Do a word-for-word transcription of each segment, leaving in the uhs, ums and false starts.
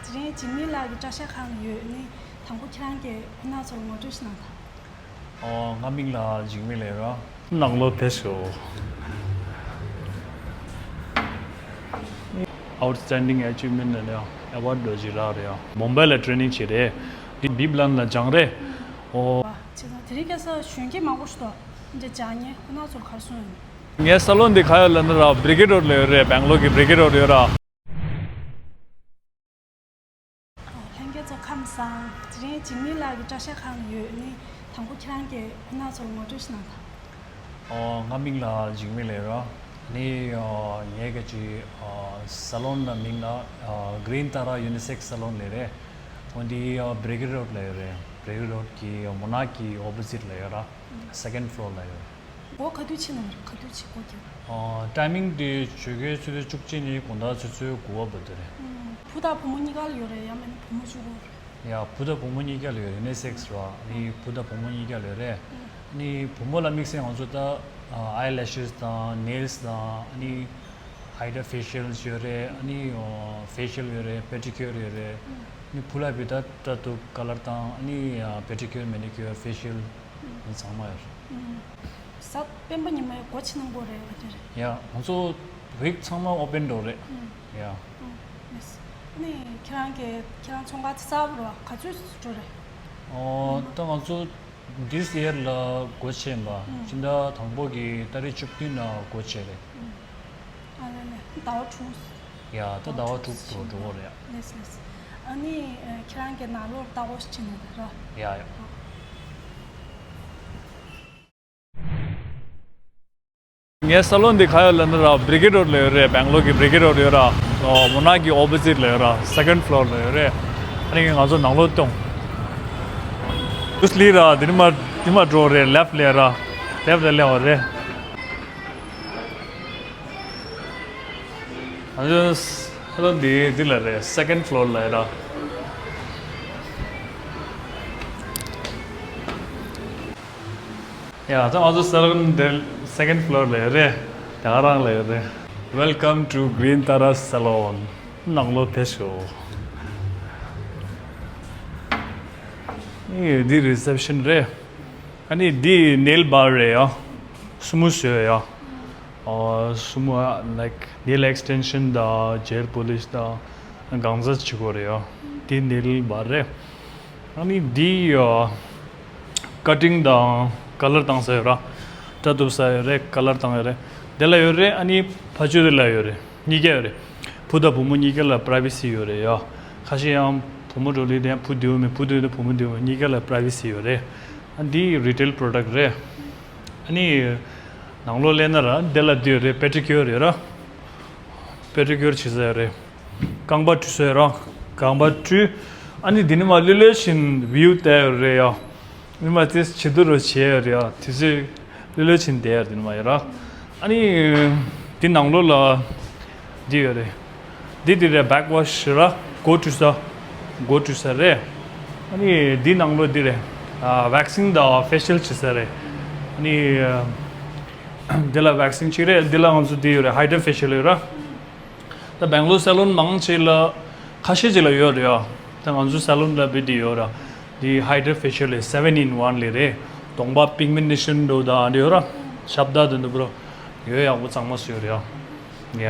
དེ་རིང་འཇིགས་མེད་ལགས་ཀྱི་སྐྲ་ཤད་ཁང་ལ་ཡོད། ནི་དང་པོ་ཁྱེད་རང་གིས་ཁོ་ན་ཚོར་ངོ་སྤྲོད་ཞིག་གནང་དང་། ཨོ། ང་མིང་ལ་འཇིགས་མེད་ལབ་ར། ནང་ལོགས་ཕེབས་ཤོག Outstanding achievement ནས་ཨེ་ཝར་ཌི་འདྲ་ཅིག་རག་རེད་ཡ། མུམ་བྷའི་ལ་ཊི་རེ་ནིང་བྱས་རེད། འདི་བིབ་ལན་ལ་སྦྱངས་རེད། ཨོ། བྱས་ཙང་དེ་རིང་ཁ་སང་གཞོན་སྐྱེས་མང་པོ་ཞིག་འདུག་འདི་སྦྱང་མཁན་ཁོ་ན་ཚོར་ག་རེ་གསུངས་ཡོད། ངའི་སཱ་ལོན་འདི་ག་ཡོད་ལབ་ན་ར། བྷི་རི་གེ་ཌི་རོ་ཌི་ལ་ཡོད་རེད། སྦེང་ལོར་གྱི་བྷི་རི་གེ་ཌི་རོ་ཌི་ལ་ཡོད་ར། ལྷན་རྒྱས་ཚོ་ཁམས་བཟང་། དེ་རིང་འཇིགས་མེད་ལགས་ཀྱི་སྐྲ་ཤད་ཁང་ལ་ཡོད། ནི་དང་པོ་ཁྱེད་རང་གིས་ཁོ་ན་ཚོར་ངོ་སྤྲོད་ཞིག་གནང་དང་། ཨོ། ང་མིང་ལ་འཇིགས་མེད་ལབ་ར། ནི་ཨོ་ངའི་ག་ཅི་ཨོ་སཱ་ལོན་ལ་མིང་ལ་ཨོ་གྷི་རིན་ཏཱ་ར་ཡུ་ནི་སེག་སི་སཱ་ལོན་ལབ་རེད། འོ་འདི་ཨོ་བྷི་རི་གེ་ཌི་རོ་ཌི་ལ་ཡོད་རེད། བྷི་རི་གེ་ཌི་རོ་ཌི་གི་ཨོ་མོ་ནག་གི་ཨོ་པོ་སིཊ་ལ་ཡོད་ར། སེ་ཀེན་ཌི་ཕི་ལོར་ལ་ཡོད། སྒོ་ག་དུས་ཕྱེ་ནས་ཡོད་རེད། ག་དུས་ཕྱེ། སྒོ་རྒྱབ། ཨ། ཊའི་མིང་དེ་ཆུ་ཚོད་ཆུ་ཚོད་བཅུ་གཅིག་ནས་དགོང་དག་ཆུ་ཚོད་དགུ་པ་བར་དུ་རེད། ཨུམ། བུ་དང་བུ་མོ་གཉིས་ཀ་ལ་ཡོད་རེད། ཡང་མིན་ན་བུ་མོ་གཅིག་པོ་རེད། ཡ། བུ་དང་བུ་མོ་གཉིས་ཀ་ལ་ཡོད་རེད། ཡུ་ནི་སེག་སི་རེད་བ། ཨ་ནི་བུ་དང་བུ་མོ་གཉིས་ཀ་ལ་ཡོད་རེད། ཨ་ནི་བུ་མོ་ལ་དམིགས་བསལ་ང་ཚོ་ད་ཨ་ཨའི་ལེ་ཤེ་སི་དང་ནེལ་སི་དང་། ཨ་ནི་ཧའི་ཌྲ་ཕེ་ཤལ་ཡོད་རེད། ཨ་ནི་ཨ་ཕེ་ཤལ་ཡོད་རེད། པེ་ཌི་ཀིའུར་ཡོད་རེད། ཨ་ནི་བུ་ལ་བི་ད་ད་དུ་ཀ་ལར་དང་། ཨ་ནི་ཨ་པེ་ཌི་ཀིའུར། མེ་ནི་ཀིའུར། ཕེ་ཤལ། ཨ་ནི་ཚང་མ་ཡོད་རེད། གཟའ་སྤེན་པ་ཉི་མའི་སྒོ་ཕྱེ་ནས་སྒོ་རེད། ཨ་དེ་རེད། ཡ། ང་ཚོ་ཝིག་ཚང་མ་ཨོ་པན་འགྲོ་རེད། ཡ། ཨ་ནི་ཁྱེད་རང་གི་ཁྱེད་རང་ཚོང་ཁང་གསར་པ་རེད་བ། ག་ཚོད་འགྲོ་རེད། ཨོ། ད་ང་ཚོ་this year ལ་སྒོ་ཕྱེ་ཡིན་པ། ཕྱི་ཟླ་དང་པོ་གི་ཏ་རིག་བཅུ་བདུན་ལ་སྒོ་ཕྱེ་རེད། ཨ་ལེ་ལེ། ཟླ་བ་དྲུག་ཡ། ད་ཟླ་བ་དྲུག་འགྲོ་འགྲོ་གི་རེད། ལེས་ལེས། ཨ་ནི་ཁྱེད་རང་གི་ནང་ལོགས་ལྟ་སྐོར་ཞིག་བྱེད་ནས་ར། ཡ་ཡ། ངའི་སཱ་ལོན་འདི་ག་ཡོད་ལབ་ན་ར། བྷི་རི་གེ་ཌི་རོ་ཌི་ལ་ཡོད་རེད། སྦེང་ལོར་གྱི་བྷི་རི་གེ་ཌི་རོ་ཌི་ལ་ཡོད་ར། ཨོ། མོ་ནག་གི་ཨོ་པོ་སིཊ་ལ་ཡོད་ར། སེ་ཀེན་ཌི་ཕི་ལོར་ལ་ཡོད་རེད། ཨ་ནི་ང་ཚོ་ནང་ལོགས་ཐོན། བྷུ་སི་ལི་ར། འདི་ནས་མར་འདི་མར་འགྲོ་རེད། ལེབ་ལ་ར། ལེབ་ལ་སླེབས་པ་རེད། ཨ་ནི་ཨ་ནི་འདི་འདི་ལ་རེད། སེ་ཀེན་ཌི་ཕི་ལོར་ལ་ཡོད་ར། ཡ། ད་ང་ཚོ་སཱ་ལོན་འདིར་སེ་ཀེན་ཌི་ཕི་ལོར་ལ་ཡོད་རེད། ད་ག་རང་ལ་ཡོད་རེད། Welcome to Green Tara Salon. ནང་ལོགས་ཕེབས་ཤོག་ཨེ། འདི་རི་སེབ་ཤན་རེད། ཨ་ནི་འདི་ནེལ་བར་རེད་ཡ། སུ་མུ་ཐི་ཡོད་ཡ། ཨ། སུ་མུ་ཨ། ལའིཀ་ནེལ་ཨེག་སི་ཊེན་ཤན་དང་ཇེལ་པོ་ལིཤ་དང་གང་ཟག་བྱེད་དགོས་རེད་ཡ། འདི་ནེལ་བར་རེད། ཨ་ནི་འདི་ཡ། ཀ་ཊིང་དང་ཀ་ལར་བཏང་ས་ཡོད་ར། སྐྲ་གཏུབ་ས་ཡོད་རེད། ཀ་ལར་བཏང་ཡོད་རེད། དེ་ལ་ཡོད་རེད། ཨ་ནི་ཕར་ཕྱོགས་དེ་ལ་ཡོད་རེད། གཉིས་ཀ་ཡོད་རེད། བུ་དང་བུ་མོ་གཉིས་ཀ་ལ་པ་རའི་ཝེ་སི་ཡོད་རེད་ཡ། ཁ་ཤས་ཡང་བུ་མོ་འགྲོ་ལི་དེ་ཡང་བུ་བསྡད་ཡོད་མེད། བུ་བསྡད་ཡོད་དེ་བུ་མོ་བསྡད་ཡོད་མེད། གཉིས་ཀ་ལ་པ་རའི་ཝེ་སི་ཡོད་རེད། ཨ་འདི་རི་ཊེལ་པོ་རོ་ཌག་རེད། ཨ་ནི་ནང་ལོགས་སླེབས་ན་ར་དེ་ལ་འདི་ཡོད་རེད། པེ་ཌི་ཀིའུར་ཡོད་ར། པེ་ཌི་ཀིའུར་བྱེད་ས་ཡོད་རེད། རྐང་པ་བཀྲུ་ས་ཡོད་ར། རྐང་པ་བཀྲུས། ཨ་ནི་འདི་ནས་མར་ལྷོད་ལྷོད་བཞིན་བིའུ་བལྟས་ཡོད་རེད་ཡ། མི་མང་དེ་བྱེད་དུ་རུ་བྱས་ཡོད་རེད་ཡ། དུས་ཚོད་ལྷོད་ལྷོད་བྱས་བསྡད་ཡོད་རེད། དེ་ནས་མར་ཡོད་ར། ཨ་ནི་འདི་ནང་ལོགས་ལ་འདི་ཡོད་རེད། འདི་འདི་རེད། བེག་ཝ་ཤི་ར། མགོ་བཀྲུ་ས། མགོ་བཀྲུ་ས་རེད། ཨ་ནི་འདི་ནང་ལོགས་འདི་རེད། ཨ། ཝེག་སིང་དང་ཕེ་ཤལ་བྱེད་ས་རེད། ཨ་ནི་འདི་ལ་ཝེག་སིང་གཅིག་རེད། འདི་ལ་ང་ཚོ་འདི་ཡོད་རེད། ཧའི་ཌྲ་ཕེ་ཤལ་ཡོད་ར། ད་སྦེང་ལོར་སཱ་ལོན་མང་ཆེ་ལ་ཁ་ཤས་ཅིག་ལ་ཡོད་རེད་ཡ། ད་ང་ཚོའི་སཱ་ལོན་ལ་བི་དེ་ཡོད་ར། འདི་ཧའི་ཌྲ་ཕེ་ཤལ་ལས་སེ་ཝན་ཨིན་ཝན་ལས་རེད། གདོང་པ་པིག་མེན་ཊེ་ཤན་འགྲོ་དང་འདི་ཡོད་ར། ཞབས་དག་དེ་འདུག་པོ་ར། ཡོད། ཡག་པོ་གཙང་མ་བཟོས་ཡོད་རེད་ཡ། ཡ།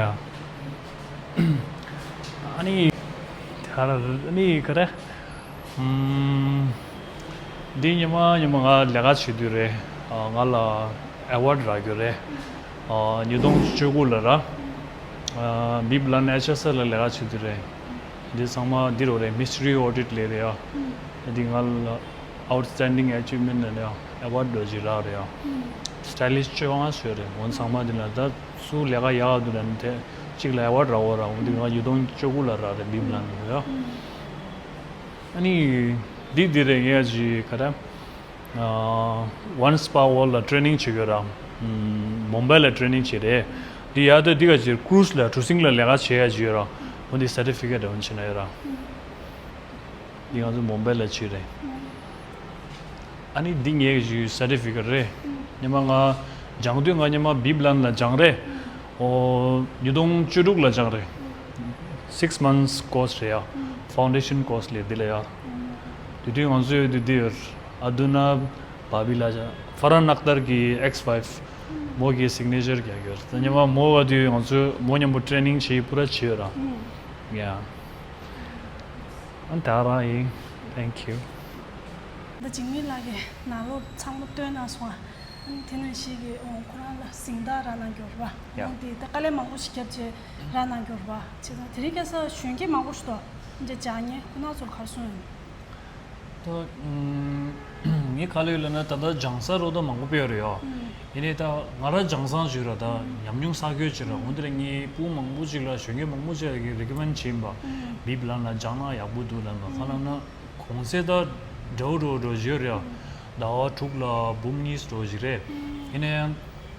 ཨ་ནི་ད་ར་ཨ་ནི་ག་རེ། ཨམ། འདི་ཉི་མ་ཉི་མ་ང་ལས་ཀ་བྱེད་དུས་རེད། ཨ། ང་ལ་ཨེ་ཝར་ཌི་རག་རྒྱུ་རེད། ཨ། ཉིས་སྟོང་བཅུ་དགུ་ལ་ར། ཨ། བིབ་ལན་ཨེཆ་ཨེས་ལ་ལས་ཀ་བྱེད་དུས་རེད། འདི་ཚང་མ་འདི་རུ་རེད། མི་སི་ཊི་རི་ཨོ་ཌིཊ་ལས་རེད་ཡ། འདི་ང་ལ་Outstanding Achievement ནས་ཡང་ཨེ་ཝར་ཌི་འདྲ་ཅིག་རག་རེད་ཡ། སི་ཊའི་ལིཤ་ཊི་བཅོ་ལྔ་བཟོས་རེད། འོ་ཚང་མ་འདི་ལ་ད་སུ་ལས་ཀ་ཡག་འདུག་ལབ་ནས་དེ་གཅིག་ལ་ཨེ་ཝར་ཌི་རག་འོ་ར། འོ་འདི་ང་ཉིས་སྟོང་བཅུ་དགུ་ལ་རག་རེད། བིབ་ལན་ལ་ཡ། ཨ་ནི་འདི་འདི་རེད། ངས་ཅིག་ག་རེ། ཨ། ཝན་སི་པ་ཝོལ་ལ་ཊི་རེ་ནིང་བྱེད་ཀྱི་ཡོད་ར། ཨམ། མུམ་བྷའི་ལ་ཊི་རེ་ནིང་བྱེད་རེད། འདི་ཡར་ད་འདི་ག་ཅིག་ཀུ་རུ་སི་ལ་ཀྲུ་ཟིང་ལ་ལས་ཀ་བྱེད་ཡ་ཅིག་ཡོད་ར། འོ་འདི་སར་ཊི་ཕི་ཀེཊ་འོ་བྱེད་ན་ཡོད་ར། འདི་ང་ཚོ་མུམ་བྷའི་ལ་བྱེད་རེད། ཨ་ནི་འདི་ངའི་ཅིག་སར་ཊི་ཕི་ཀེཊ་རེད། སྔོན་མ་ང་སྦྱང་དུས་ང་སྔོན་མ་བིབ་ལན་ལ་སྦྱངས་རེད། ཨོ། ཉིས་སྟོང་བཅུ་དྲུག་ལ་སྦྱངས་རེད། སིགས་མནཐ་ཀོར་སི་རེད་ཡ། Foundation course ལས་འདི་ལ་ཡ། དེ་དུས་ང་ཚོ་ཡོད་དུས་འདི་ཡོད། ཨ་དུ་ན་བྷ་བི་ལ་ཕར་ཧན་ཨག་ཏར་གི་ཨེགས་ཝའིཕ་མོ་གི་སིག་ནེ་ཅར་རྒྱག་ཡོད། ད་ཉི་མ་མོ་བ་དུས་ང་ཚོ་མོ་མཉམ་པོ་ཊེ་རེ་ནིང་བྱེད་པུ་ར་བྱེད་ཡོད་ར། ཡ། ཨ་ད་ར་ཡིན། Thank you. ད་འཇིགས་མེད་ལགས་ཀྱིས་ནང་ལོགས་ཚང་མ་སྟོན་གནང་སོང་ཨ། དེ་ནང་བཞིན་གྱི་ཁོ་རང་ལ་གཟེངས་རྟགས་རག་གནང་གི་ཡོད་རེད་པ། ཡ། འོ་དེ་ད་དཀའ་ལས་མང་པོ་ཞིག་བརྒྱབ་བྱས་རག་གནང་གི་ཡོད་རེད་པ། བྱས་ཙང་དེ་རིང་ཁ་སང་གཞོན་སྐྱེས་མང་པོ་ཞིག་འདུག་འདི་སྦྱང་མཁན་ཁོ་རང་ཚོར་ག་རེ་གསུངས་ཡོད། ད་ངས་ག་ལབ་ཡོད་ལབ་ན། ད་ལྟ་སྦྱང་ས་རོགས་ད་མང་པོ་སྤེལ་ཡོད་རེད་ཡ། ཡིན་ནའི་ད་ང་རང་སྦྱང་སང་ཞུས་ར། ད་ཉམས་མྱོང་གསར་བརྗེ་བྱས་ར། འོ་འདི་ར་ངའི་སྤུན་མང་པོ་ཅིག་ལ་གཞོན་སྐྱེས་མང་པོ་ཅིག་ལ་རེ་ཀོ་མེན་ཌི་བྱས་པ། བིབ་ལབ་ན་སྦྱང་ན་ཡག་པོ་འདུག་ལབ་ན། ག་ལབ་ན། གོང་ཚད་ད་འདྲ་བོ་འདྲ་བོ་འདྲ་བོ་ཞིག་ཡོད་རེད་ཡ། ཟླ་བ་དྲུག་ལ་འབུམ་གཉིས་འདྲ་བོ་ཞིག་རེད། ཡིན་ནའི་ཡང་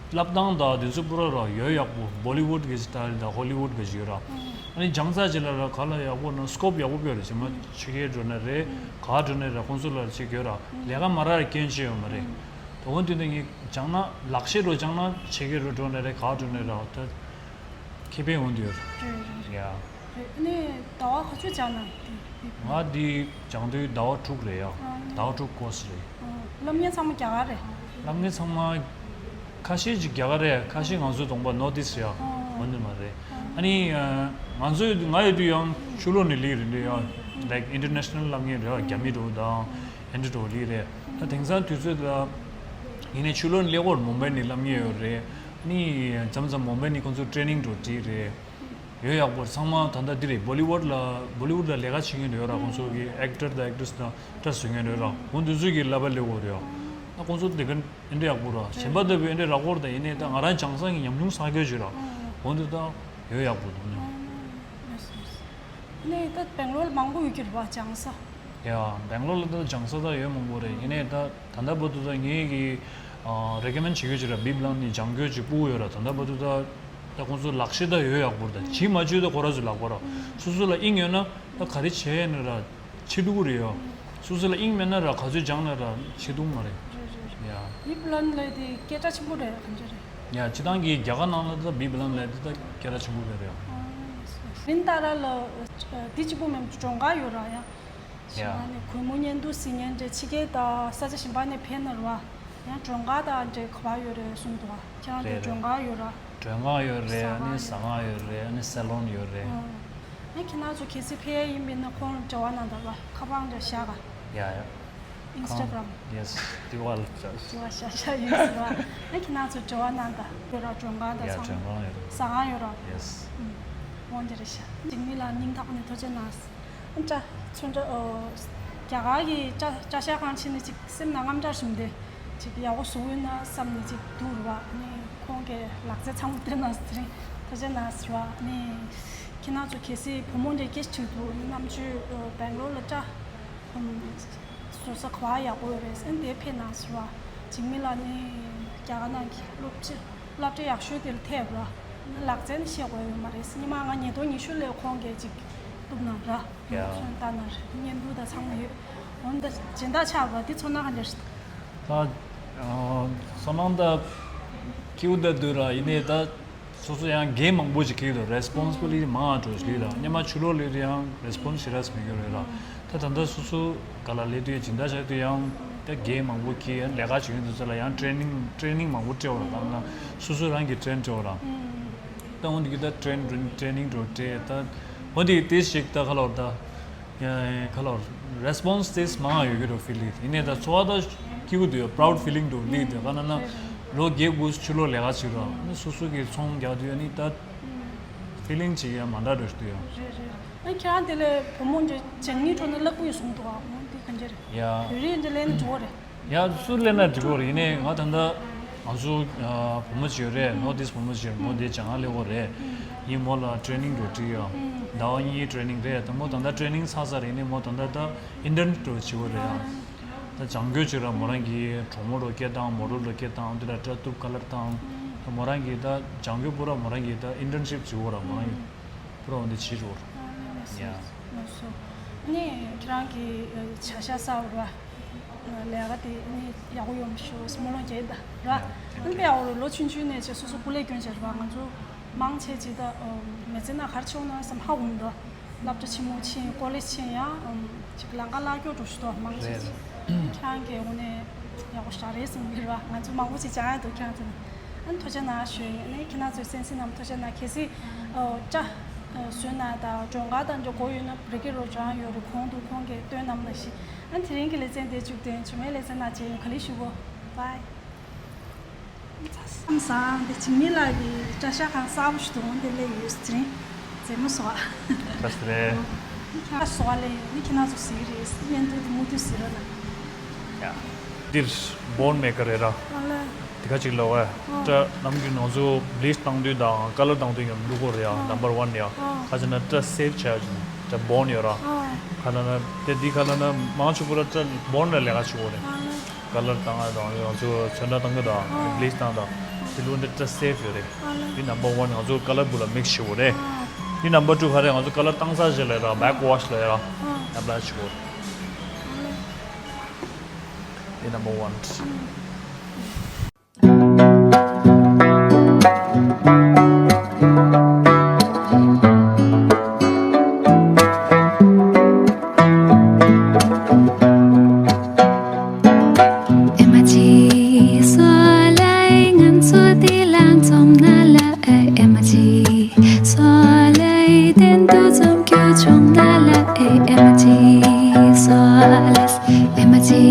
བསླབ་སྟངས་དང་དེ་ཚོ་པུ་ར་ར་ཡོད་ཡག་པོ། བོ་ལི་ཝུཌ་གི་སི་ཊལ་དང་ཧོ་ལི་ཝུཌ་གི་ཞིག་ཡོད་ར། ཨ་ནི་སྦྱང་ཚར་རྗེས་ལ་ར་ག་ལ་ཡག་པོ་ན་སི་ཀོབ་ཡག་པོ་སྤེལ་རེད། ཇི་མ་ཕྱི་རྒྱལ་འགྲོ་ན་རེད། ག་འགྲོ་ན་ར་ཁོང་ཚོ་ལ་ཅིག་ཡོད་ར། ལས་ཀ་མ་རག་ར་སྐྱོན་ཅི་ཡོད་མ་རེད། དོ་དགོང་དུས་ནས་ངས་སྦྱང་ན་ལག་ཤེས་རུ་སྦྱང་ན་ཕྱི་རྒྱལ་རུ་འགྲོ་ན་རེད། ག་འགྲོ་ན་ར་ད་ཁེ་ཕན་འོང་དུས་ཡོད་རེད། ཡ། རེད། ཨ་ནི་ཟླ་བ་ག་ཚོད་སྦྱང་ན་དེ་དེ། ང་འདི་སྦྱང་དུས་ཟླ་བ་དྲུག་རེད་ཡ། ཨ་ནི་ཟླ་བ་དྲུག་ཀོ་སི་རེད། ཨ། སློབ་གཉེར་ཚང་མ་རྒྱ་གར་རེད། སློབ་གཉེར་ཚང་མ་ཁ་ཤས་ཅིག་རྒྱ་གར་རེད། ཁ་ཤས་ང་ཚོའི་གདོང་པ་ནོར་ཐི་ཨིསི་ཊི་རེད་ཡ། ཨ། འོ་འདི་མ་རེད། ཨ་ནི་ང་ཚོ་ཡོད་དུས། ང་ཡོད་དུས་ཡང་ཕྱི་ལོགས་ནས་སླེབས་རེད་འདུག་ཡ། ལའིཀ་ཨིན་ཊར་ནེ་ཤ་ནལ་སློབ་གཉེར་རེད་ཡ། རྒྱ་མི་འདྲ་བོ་དང་ཨེ་འདྲ་འདྲ་བོ་སླེབས་རེད། ད་དེང་སང་དུས་ཚོད་ལ་ཡིན་ནའི་ཕྱི་ལོགས་ནས་སླེབས་ཡོད་རེད། མུམ་བྷའི་ནས་སློབ་གཉེར་ཡོད་རེད། ཨ་ནི་མཚམས་མཚམས་མུམ་བྷའི་ནས་ཁོང་ཚོ་ཊེ་རེ་ནིང་འདྲ་བོ་སྤྲད་རེད། ཡོད་ཡག་པོ་ཚང་མ་ད་ལྟ་འདི་རེད། བོ་ལི་ཝུཌ་ལ་བོ་ལི་ཝུཌ་ལ་ལས་ཀ་བྱེད་མཁན་འདྲ་ཡོད་ར། ཁོང་ཚོ་གི་ཨེག་ཊར་དང་ཨེག་ཊྲེ་སི་དང་ཊ་བཟོ་མཁན་འདྲ་ཡོད་ར། ཁོང་དེ་ཚོ་གི་བསླབ་པ་སླེབས་ཡོད་རེད་ཡ། ད་ཁོང་ཚོ་དེ་ག་ཨེ་འདྲ་ཡག་པོ་ར། གཞན་པ་ལྟ་བུ་ཨེ་འདྲ་རག་གི་རེད། ད་ཡིན་ནའི་ད་ང་རང་སྦྱང་སང་གི་ཉམས་མྱོང་གསར་བརྗེ་བྱས་ར། འོ་འདི་ད་ཡོད་ཡག་པོ་འདུག་ནི། ནས་ད་སྦེང་ལོར་ལ་མང་པོ་ཡོད་ཀྱི་རེད་པ་སྦྱང་ས། ཡ། སྦེང་ལོར་ལ་ད་སྦྱང་ས་ད་ཡོད་མང་པོ་རེད། ཡིན་ནའི་ད་ད་ལྟ་བར་དུ་ད་ངས་ཀྱི་རེ་ཀོ་མེན་ཌི་བྱེད་རྒྱུ་ཅིག་ར། བིབ་ལབ་ནས་སྦྱང་རྒྱུ་ཅིག་སྤུ་གུ་ཡོད་ར། ད་ལྟ་བར་དུ་ད་ད་ཁོང་ཚོ་ལག་ཤེས་ད་ཡོད་ཡག་པོ་རེད། ད་བྱེད་མ་བྱེད་ད་ཁོ་རང་ཚོའི་ལག་པ་ར། སོ་སོ་ལ་དབྱིངས་ཡོད་ན་ད་ག་རེ་བྱས་ནས་ར་བྱེད་ཐུབ་ཀྱི་རེད་ཡ། སོ་སོ་ལ་དབྱིངས་མེད་ན་ར་ག་ཚོད་སྦྱངས་ན་ར་བྱེད་ཐུབ་མ་རེད། རེད་རེད། ཡ། བིབ་ལབ་ལབ་དེ་སྐད་གྲགས་ཆེན་པོ་རེད། གང་ཅི་རེད། ཡ། སྤྱིར་བཏང་གི་རྒྱ་གར་ནང་ལ་ད་བིབ་ལབ་ལབ་དེ་ད་སྐད་གྲགས་ཆེན་པོ་རེད་རེད། ཨ། རིན་ཏཱ་ར་ལ་འདི་གཅིག་པུ་མིན་མགྲོན་ཁང་ཡོད་ར་ཡ། ཡ། གཞན་པ་ནི་གུས་མོ་བརྙན་ཐུང་གཟིགས་མཁན་འདྲ་ཕྱི་རྒྱལ་དང་ས་ཆ་གཞན་པ་ནས་ཕེབས་ན་ར་བ། ཡང་མགྲོན་ཁང་དང་འདྲ་ག་པར་ཡོད་རེད་གསུངས་འདུག་བ། ཁྱེད་རང་ཚོ་རེད་རེད། མགྲོན་ཁང་ཡོད་ར། མགྲོན་ཁང་ཡོད་རེད། ཟ་ཁང་ཨ་ནི་ཟ་ཁང་ཡོད་རེད། ཨ་ནི་སེ་ལོན་ཡོད་རེད། ཨ། ཨ་ཁྱེད་རང་ཚོ་གལ་སྲིད་ཕེབས་ཡ་ཡིན་པ་ཡིན་ན་ཁོང་ལ་འབྲེལ་བ་གནང་དང་བ། ཁ་པར་འདྲ་བཞག་ག་ཡ་ཡ། ཨིན་སི་ཊ་གྷ་རམ། ཡེ་སི། དེ་བ་ལ་བཞག་དེ་བ་བཞག་བཞག་ཡིན་ཟེར་བ། ཨ་ཁྱེད་རང་ཚོ་འབྲེལ་བ་གནང་དང་། ཡོད་ར། མགྲོན་ཁང་དང་ཡ། ཚང་མ། མགྲོན་ཁང་ཡོད་རེད། ཟ་ཁང་ཡོད་ར། ཡེ་སི། ཨུམ། འོ་འདི་རེད་ཤག་འཇིགས་མེད་ལགས་སྙིང་ཐག་པ་ནས་ཐུགས་རྗེ་གནང་། ཨ་ཅག་ཚོན་ཁྲ། ཨོ། རྒྱ་གར་གྱི་ཅ་ཅ་ཤ་ཁང་ཕྱིན་ནས་ཅིག་སེམས་ནང་དངངས་སྐྲག་ཞིག་འདི་ཅིག་ཡག་པོ་བཟོ་གི་ཡོད་ན་བསམ་ནས་ཅིག་འདུག་རེད་བ། ཨ་ནི་ཁོང་གིས་ལག་རྩལ་ཚང་མ་སྟོན་གནང་ཟེར། ཐུགས་རྗེ་གནང་ཟེར་བ། ཨ་ནི་ཁྱེད་རང་ཚོ་གལ་སྲིད་བུ་མོ་འདྲ་སྐད་ཆ་དྲིས་འདུག་རྣམ་དཔྱོད། ཨོ། སྦེང་ལོར་ལ་ཅ། ཨམ། བཟོ་ས་ག་པར་ཡག་པོ་ཡོད་རེད་ཟེར། ཨ་ནི་དེ་ཕེབས་གནང་ཟེར་བ། འཇིགས་མེད་ལགས་ནི་རྒྱ་གར་ནང་གི་སློབ་ཆེན་སློབ་གྲྭ་ཡག་ཤོས་དེར་ཐེབས་ར། ལག་རྩལ་ནི་ཤེས་དགོས་ཡོད་མ་རེད། སྔོན་མ་ང་ཉིས་སྟོང་ཉི་ཤུ་ལོར་ཁོང་གིས་ཅིག་གཏུག་གནང་ར། ཡ། ཚོན་བལྟས་ན་ར། བརྙན་ཐུང་དང་ཚང་མ་ཡོད། འོན་ཏེ་སྦྱིན་བདག་ཆགས་པ་འདི་ཚོར་སྣང་ག་འདྲ་རེད། ད། ཨ། ཚོར་སྣང་ད་སྐྱིད་པོ་ད་འདུག་ར། ཡིན་ནའི་ད་སོ་སོ་ཡང་འགན་མང་པོ་ཞིག་འཁྱེར་འདུག་རེ་སི་པོན་སི་བི་ལི་ཊི་མང་ང་འགྲོ་ཞིག་ལ། སྔོན་མ་ཕྱི་ལོགས་ལས་དུས་ཡང་རེ་སི་པོན་སི་ཞེ་དྲག་མི་འཁྱེར་རེད་ར། ད་ད་ལྟ་སོ་སོ་ག་ལ་ལས་དུས་ཡང་སྦྱིན་བདག་ཆགས་དུས་ཡང་ད་འགན་མང་པོ་འཁྱེར། ཡང་ལས་ཀ་བྱེད་མཁན་དེ་ཚོ་ལ་ཡང་ཊེ་རེ་ནིང་ཊེ་རེ་ནིང་མང་པོ་སྤྲད་པ་ར། ད་ན་སོ་སོ་རང་གིས་ཊེ་རེན་སྤྲད་པ་ར། ད་འོ་འདི་གི་ད་ཊེ་རེན་ཊེ་རེ་ནིང་འགྲོ་སྤྲད། ད་འོ་འདི་གི་དེ་ཞིག་ད་ག་ལ་བར་ད། ཡ། ག་ལ་རེ་སི་པོན་སི་དེ་མང་ང་ཡོད་ཀྱི་རེད། ཕི་ལིང་། ཡིན་ནའི་ད་ཚོར་བ་ད་སྐྱིད་པོ་འདུག་ཡ། པ་རའུ་ཌི་ཕི་ལིང་འདྲ་བོ་སླེབས་འདུག་ག་ན་ན་ལོ་བརྒྱད་དགུ་ཕྱི་ལོགས་ལས་ཀ་བྱེད་ར། ཨ་ནི་སོ་སོ་གི་ཚོང་རྒྱག་དུས་ཨ་ནི་ད་ཕི་ལིང་ཅིག་ཡ་མ་འདྲ་འདྲ་ཞིག་འདུག་ཡ། རེད་རེད། ཨ་ཁྱེད་རང་དེ་ལས་བུ་མོ་འདྲ་སྦྱང་སྙིང་བྲོ་ན་ལབ་ཀྱི་ཡོད་གསུངས་འདུག་ཨ་འོ་འདི་ག་འདྲ་རེད། ཡ། བོད་རིགས་འདྲ་ལབ་ན་འགྲིག་གི་རེད། ཡ། སུ་ལབ་ན་འགྲིག་གི་རེད། ཡིན་ནའི་ང་ད་ལྟ་ང་ཚོ་ཨ་བུ་མོ་ཅིག་ཡོད་རེད། ནོར་ཐི་ཨིསི་བུ་མོ་ཅིག་ཡོད་རེད། མོ་དེ་སྦྱང་ག་སླེབས་ཀྱི་རེད། ཡིན། མོ་ལ་ཊེ་རེ་ནིང་འགྲོ་སྤྲད་ཡ། ཟླ་བ་གཉིས་ཀྱི་ཊེ་རེ་ནིང་རེད། ད་མོ་ད་ལྟ་ཊེ་རེ་ནིང་ཚར་ཚར་རེད། ཡིན་ནའི་མོ་ད་ལྟ་ད་ཨིན་ཊརན་འགྲོ་བྱེད་ཀྱི་རེད་ཡ། ད་སྦྱང་རྒྱུ་ཅིག་ར། མོ་རང་གི་གྲོགས་མོ་འདྲ་བོ་སྐད་བཏང་། མོ་ཌེལ་འདྲ་བོ་སྐད་བཏང་། འདི་ལ་སྐྲ་གཏུབ་ཀ་ལར་བཏང་། ད་མོ་རང་གི་ད་སྦྱང་རྒྱུ་པུ་ར་མོ་རང་གི་ད་ཨིན་ཊརན་ཤིབ་བྱེད་ཀྱི་ར། མོ་རང་གི་པུ་ར་འོ་འདི་བྱེད་ཀྱི་ར། ཡ། ལགས་སོ། ནི་ཁྱེད་རང་གི་བྱ་བཞག་གསར་པ་ལས་ཀ་དེ་ནི་ཡག་པོ་ཡོང་ཤོག་སྨོན་ལམ་རྒྱག་གི་ད་ར། ཨ་ནི་དཔེ་ཡག་པོ་རེད། ལོ་ཆུང་ཆུང་ནས་བྱས་སོ་སོ་སྐུ་ལས་བསྐྱོན་བྱས་རེད་པ། ང་ཚོ་མང་ཆེ་ཅིག་ད་མི་ཚེ་ནང་ག་རེ་བྱེད་འོང་ན་བསམ་ཧ་གོ་མི་འདུག་སློབ་གྲྭ་ཆེན་མོ་ཕྱིན། ཀོ་ལེཇ་ཕྱིན་ཡང་ཨམ་ཅིག་ལམ་ཁ་བརླག་སྐྱོ་འགྲོ་ཞིག་འདུག་མང་ཆེ་རེད། ཁྱེད་རང་གི་དངོས་གནས་ཡག་པོ་ཞེ་དྲག་རེད་བསམ་གྱི་རེད་བ། ང་ཚོ་མང་པོ་ཞིག་སྦྱང་ཡག་འདུག་ཁྱེད་རང་ཚོ་ནས། ཨ་ནི་ཐུགས་རྗེ་གནང་ཞུ་ཡིན། ཨ་ནི་ཁྱེད་རང་ཚོའི་གསན་གཟིགས་གནང་ཐུགས་རྗེ་གནང་། གལ་སྲིད་ཨོ་ཅག་བཟོས་ན་དང་སྦྱོང་ག་དང་འདྲ་དགོས་ཡོད་ན་རི་ཀེ་རོ་རང་ཡོད་རེད། གོང་དུ་ཁོང་གིས་སྟོན་གནང་ལ་ཤི། ཨ་ནི་དེ་རིང་གི་ལེ་ཚན་དེ་བཅུ་བདུན། ཇུ་མའི་ལེ་ཚན་ནང་མཇལ་ཡོང་། ག་ལེ་ཞུ་གོ། བྷའི། མཚམས་བཟང་དེ་འཇིགས་མེད་ལགས་ཀྱི་གྲྭ་ཤག་ཁང་གསར་པོ་ཞིག་འདུག་དེ་སླེབས་ཡོད། དེ་རིང་མཛེས་མོ་སོང་ཨ། ཁ་སི་རེད། ཁ་སོ་ལེ་ནི་ཁྱེད་རང་ཚོ་ཟིག་རེད། སྙན་ཐོ་དེ་མུ་མཐུད་ཟིག་རོགས་གནང་། ཡ། འདིར་བོན་མེ་ཀར་རེད་ར། ཨ་ལེ། དེ་ཁ་ཅིག་ལོ་བས། ཨ། སྐྲ་ནམ་རྒྱུན་ང་ཚོ་བི་ལིཆ་བཏང་དུས་དང་ཀ་ལར་བཏང་དུས་ཡང་འདུག་གོ་རེད་ཡ། ཨ། ནམ་བར་ཝན་ཡ། ཨ། ཁ་ཅིག་ན་སྐྲ་སེབ་བྱ་ཡ་ཅིག་སྐྲ་བོན་ཡོད་ར། ཨ། ཁ་ལ་ན་དེ་འདི་ཁ་ལ་ན་མང་ཆེ་བོ་ར་སྐྲ་བོན་ལ་ལས་ཀ་བྱེད་གོ་རེད། ཨ་ལེ། ཀ་ལར་བཏང་ཡ་དང་ང་ཚོ་ཚོན་ཁྲ་བཏང་གི་དང་ཨ། བི་ལིཆ་བཏང་དང་། ཨ། དེ་ལུགས་འདི་སྐྲ་སེབ་ཡོད་རེད། ཨ་ལེ། འདི་ནམ་བར་ཝན། ང་ཚོ་ཀ་ལར་བུ་ལ་མིག་སི་བྱེད་གོ་རེད། ཨ། འདི་ནམ་བར་ཊུ་ག་རེ། ང་ཚོ་ཀ་ལར་བཏང་ཚར་རྗེས་ལ་ར་བེག་ཝོཤ་ལ་ར་ཨ། ཨེབ་ལའི་བྱེད་གོ་རེད། ཨ་ལེ། འདི་ནམ་བར་ཝན། ཨ། ཨེ་མ་ཅི་སོ་ལེ། ང་ཚོ་འདི་ལ་འཛོམས་ན་ལ་ཨེ། ཨེ་མ་ཅི་སོ་ལེ། གཏན་དུ་འཛོམས་རྒྱུ་བྱུང་ན་ལ་ཨེ། ཨེ་མ་ཅི་སོ་ལེ། ཨེ་མ་ཅི་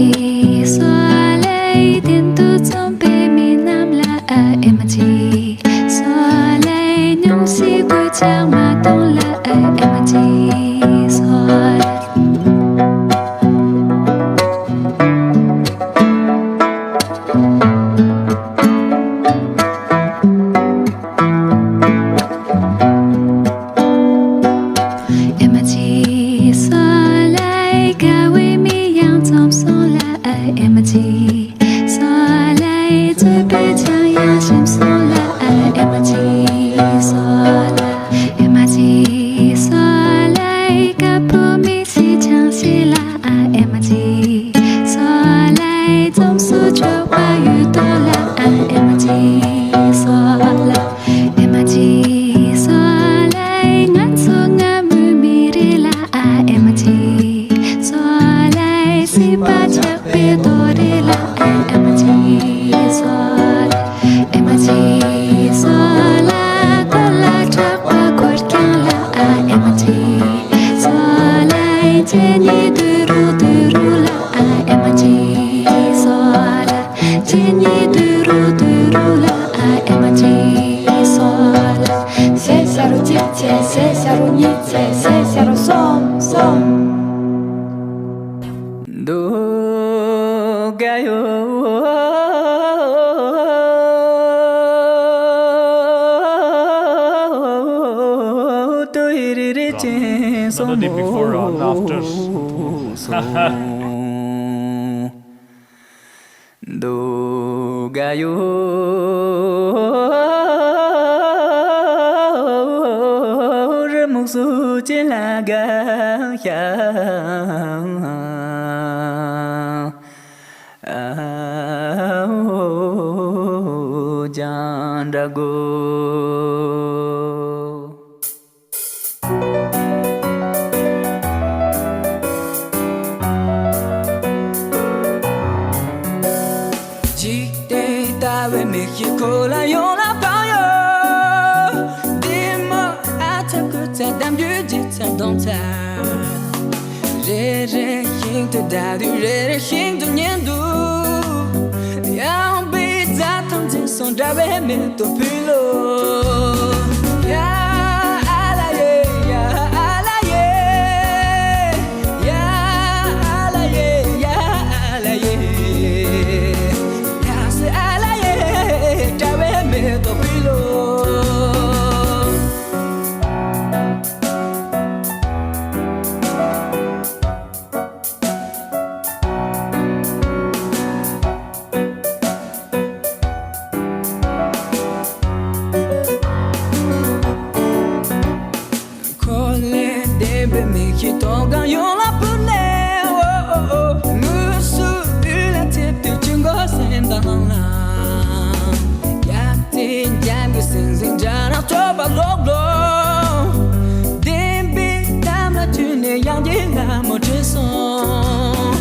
སོ་ལེ། གཏན་དུ་འཛོམས་པའི་མི་རྣམས་ལ་ཨེ། ཨེ་མ་ཅི་སོ་ལེ། སྙུང་གཞི་གོས་ཆག་མ་གཏོང་ལ་ཨེ། ཨེ་མ་ཅི་སོ་ལེ། ཨེ་མ་ཅི་སོ་ལེ། དགའ་བའི་མི་ཡང་འཛོམས་སོང་ལ་ཨེ། ཨེ་མ་ཅི་སོ་ལེ། རྩོད་པའི་ཆང་ཡང་ཞིམ་སོང་ལ་ཨེ། ཨེ་མ་ཅི་སོ་ལེ། ཨེ་མ་ཅི་སོ་ལེ། དཀར་པོ་མིག་ཤེལ་ཆང་ཤེལ་ལ་ཨེ། ཨེ་མ་ཅི་སོ་ལེ། འཛོམས་སུ་ཆོག་པ་ཡོད་དོ་ལ་ཨེ། ཨེ་མ་ཅི་སོ་ལེ། ཨེ་མ་ཅི་སོ་ལེ། ང་ཚོ་སྔ་མོའི་མི་རེད་ལ་ཨེ། ཨེ་མ་ཅི་སོ་ལེ། སྲིད་པ་ཆགས་པའི་རྡོ་རེད་ལ་ཨེ། ཨེ་མ་ཅི་སོ་ལེ། ཨེ་མ་ཅི་སོ་ལེ། གོ་ལ་ཁྲག་པ་འཁོར་རྐྱང་ལ་ཨེ། ཨེ་མ་ཅི་སོ་ལེ། གཅེས་ཉིད་དུ་རུ་དུ་རུ་ལ་ཨེ། ཨེ་མ་ཅི་སོ་ལེ། གཅེས་ཉིད་དུ་རུ་དུ་རུ་ལ་ཨེ། ཨེ་མ་ཅི་སོ་ལེ། ཟས་ཤ་རུ་གཅིག་ཚེ། ཟས་ཤ་རུ་གཉིས་ཚེ། ཟས་ཤ་རུ་གསུམ་གསུམ། འདུག་ག་ཡོད། ཏུ་ཧི་རི་རི་ཅན་སོང་མོ་སོང་། འདུག་ག་ཡོད། རི་མུག་སུ་ཅན་ལ་གང་ཤ། ཨ་འོ་ཅང་འདྲ་གོ། འཇིག་རྟེན་ལྟ་བའི་མིག་ཤེལ་ཁོ་ལ་ཡོང་ལ་བཏང་ཡོད། འདི་མོ་ཨ་ཚ་ཁུ་ཚ་གཏམ་རྒྱུད་ཇི་ཚ་གཏོང་ཚ། རེ་རེ་བཞིན་དུ་བདའ་དུས་རེ་རེ་བཞིན་དུ་ཉན་འདུག་ཡང་པའི་རྫ་ཐམ་འཛིན་སོང་འདྲ་བའི་མེ་ཏོག་ཕུལ་ལོ། ཡ་ཨ་ལ་ཡེ་ཡ་ཨ་ལ་ཡེ། ཡ་ཨ་ལ་ཡེ་ཡ་ཨ་ལ་ཡེ། ཡ་སི་ཨ་ལ་ཡེ་འདྲ་བའི་མེ་ཏོག་ཕུལ་ལོ། མོ་བྲོས་སོང་